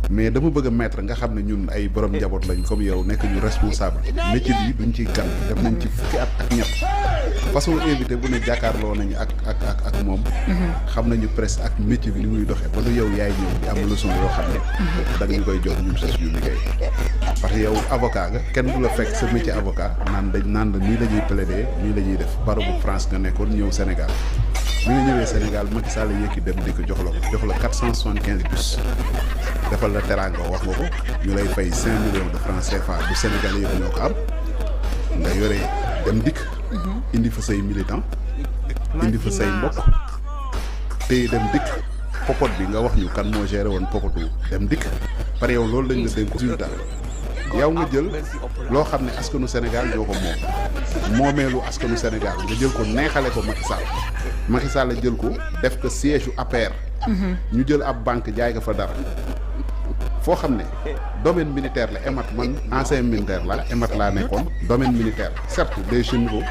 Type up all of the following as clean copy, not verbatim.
mais dama bëgg a mettre nga xam ne ñun ay borom njaboot lañ comme yow nekk ñu responsable métier bi duñ ciy gan def nañ ci fukki at ak ñett façon invité bu ne jàkkaarloo nañu ak moom xam nañu presque ak métier bi ni muy doxee ba du yow yaay ñëw di am leçon yoo xam ne da nga ñu koy jox ñun sa suñu liggéey parce que yow avocat nga kenn du la fekk sa métier avocat naan la nii la ñuy plaider nii la ñuy def barreau bu France nga nekkoon ñëw Sénégal bi nga ñëwee Sénégal Macky Sall yëkki dem di ko jox la 475 bus defal la teraanga wax nga ko ñu lay fay 5 millions de francs CFA bu Sénégalais yëpp ñoo ko am nga yore dem dikk indi fa say militant indi fa say mbokk téye dem dikk popot bi nga wax ñu kan moo géré woon popotu dem dikk pare yow loolu lañ la dénk résultat yow nga jël loo xam ne askanu Sénégal ñoo ko moomeelu askanu Sénégal nga jël ko neexale ko Macky Sall jël ko def ko siège u APR ñu jël ab banque jaay ko fa dara foo xam ne domaine militaire la EMAT man ancien militaire la EMAT laa nekkoon domaine militaire certes des jeunes niveaux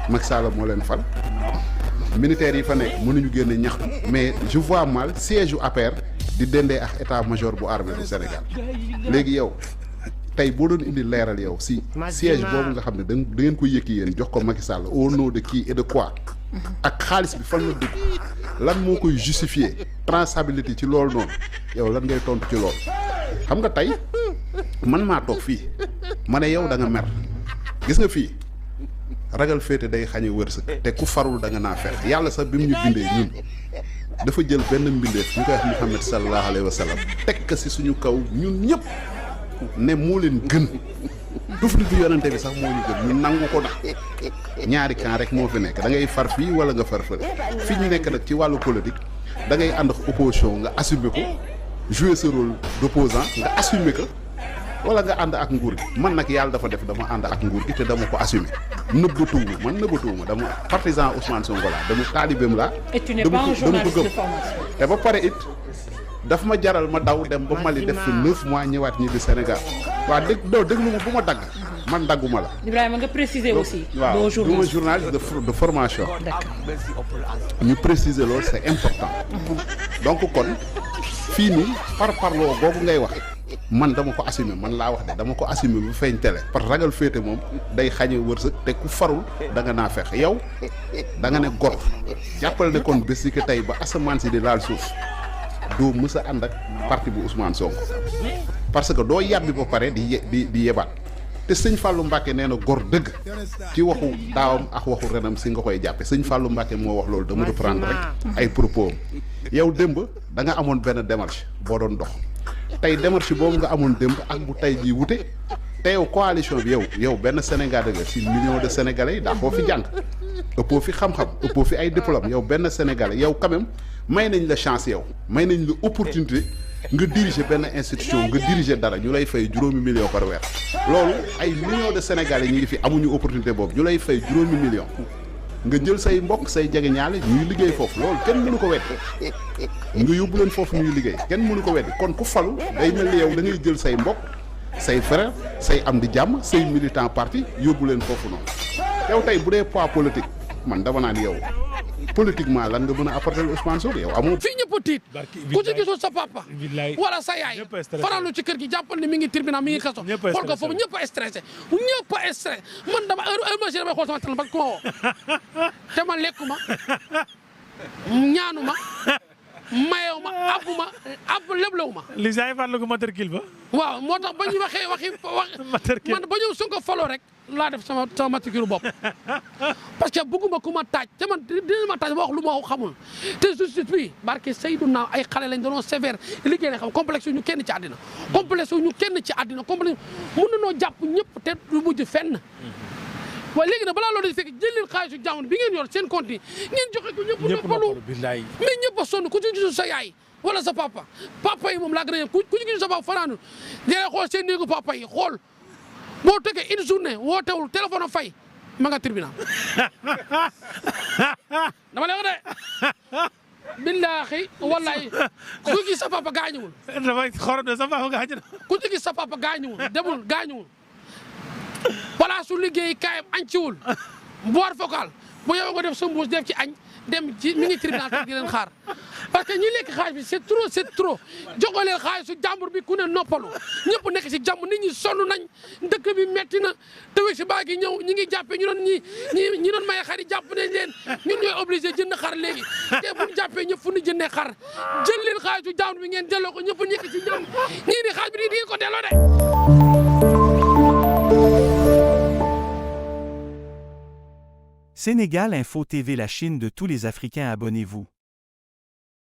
Macky Sall moo leen fal militaires yi fa nekk mënuñu génne ñaxtu mais je vois mal siège u APR di dendee ak état major bu armée du Sénégal léegi yow tey boo doon indi leeral yow si siège boobu nga xam ne da ngeen ko yëkki yéen jox ko Macky Sall au nom de qui et de quoi ak xaalis bi fan la dugg lan moo koy justifier traçabilité ci loolu noonu yow lan ngay tontu ci loolu xam nga tey man maa toog fii ma ne yow da nga mer gis nga fii ragal féete day xañe wërsëg te ku farul da nga naa fex yàlla sax bi mu ñu bindee ñun dafa jël benn mbindeef ñu koy wax Muhammad sallallahu alayhi wa sallam teg ko si suñu kaw ñun ñëpp ne moo leen gën duf li fi yonante bi sax moo ñu gën ñu nangu ko nag ñaari camp rek moo fi nekk da ngay far fii wala nga far fële fi ñu nekk nag ci wàllu politique da ngay ànd ak opposition nga assumer ko jouer ce rôle d'opposant nga assumer ko wala nga ànd ak nguur gi man nag yàlla dafa def dama ànd ak nguur gi te dama ko assumer nëbbatuwuma dama partisan Ousmane Sonko laa dama taalibeem laa dama ko gëm te ba pare it daf ma jaral ma daw dem ba Mali def fi 9 mois ñëwaat ñibbi Sénégal waaw déglu ma bu ma dagg man dagguma la. Ibrahima nga préciser aussi. waaw du ma journaliste de formation. ñu préciser loolu c'est important. donc kon fii nii parloo boobu ngay wax man dama ko assumer man laa wax de dama ko assumer bu feeñ télé parce que ragal féete moom day xañe wërsëg te ku farul da nga naa fex yow da nga ne gor jàppal ne kon bés que tey ba asamaan si di laal suuf. doo mës a ànd ak parti bu Ousmane Sonko parce que doo yàbbi ba pare di yebaat te sëñ Fallou Mbacké nee na gor dëgg ci waxu daawam ak waxu renam si nga koy jàppe sëñ Fallou Mbacké moo wax loolu dama reprendre rek ay propos yow démb da nga amoon benn démarche boo doon dox tey démarche boobu nga amoon démb ak bu tey jii wute te yow coalition bi yow benn Sénégal nga si millions de Sénégalais yi daa koo fi jàng ëppoo fi xam-xam ëppoo fi ay diplôme yow benn Sénégalais yow quand même may nañ la chance yow may nañ la opportunité nga diriger benn institution nga diriger dara ñu lay fay 5 millions par weer loolu ay millions de Sénégalais ñi ngi fi amuñu opportunité boobu ñu lay fay 5 millions nga jël say mbokk say jegeñaale ñuy liggéey foofu loolu kenn mënu ko weddi nga yóbbu leen foofu ñuy liggéey kenn mënu ko weddi kon ku falu day mel ni yow da ngay jël say mbokk say frère say am di jàmm say militant parti yóbbu leen foofu noonu yow tey bu dee poids politique man dama naan yow politiquement lan nga mën a apporter Ousmane Sonko yow amoo. fii ñëpp tiit ku ci gisul sa papa wala sa yaay faralu ci kër gi jàppal ni mi ngi tribunal mi ngi kaso xool ko foofu ñëpp a stressé man dama heure ma damay xool sama téléphone ba ku ma woo te man lekkuma ñaanuma mayewuma abbu leblewuma li say farlu ko matricule ba waaw moo tax ba ñu waxee man ba ñëw Sonko faloo rek laa def sama matricule bopp parce que bëgguma ku ma taaj te man dina ma taaj ma wax lu ma xamul te justice bi barke Seydina ay xale lañ doon sévère liggéey na xam complexe ñu kenn ci àddina complexe ñu kenn ci àddina complexe mën na noo jàpp ñëpp te du mujj fenn waaye léegi nag balaa loolu di fekk jël leen xaalisu jamono bi ngeen yor seen compte yi ngeen joxe ko ñëpp noppalu mais ñëpp a sonn ku ci gisul sa yaay wala sa papa yi moom laa gën a yem ku ci gisul sa papa fanaanu dina xool seen néegu papa yi xool boo tegee une journée wootewul téléphone a fay ma nga tribunal dama lay wax de billaahi wallaahi ku gis sa papa gaañuwul dafay xorom de sa papa gaañu ku ci gis sa papa gaañuwul demul gaañuwul place su liggéey kaayam añ ciwul boîte vocale bu yow nga def sa mbuus def ci añ dem ci mi ngi tribunal toog di leen xaar parce que ñi lekk xaalis bi c'est trop joxoo leen xaalisu jàmbur bi ku ne noppalu ñëpp nekk si jàmm nit ñi sonn nañ dëkk bi metti na tawee si baa gi ñëw ñi ngi jàppee ñu doon ñi doon maye xar yi jàpp nañ leen ñun ñooy obligé jënd xar léegi te bu ñu jàppee ñëpp fu ñu jëndee xar jël leen xaalisu jàmbur bi ngeen delloo ko ñëpp nekk si jàmm ñii di xaalis bi di ngeen ko delloo de. Sénégal Info TV, la Chine de tous les Africains, abonnez-vous.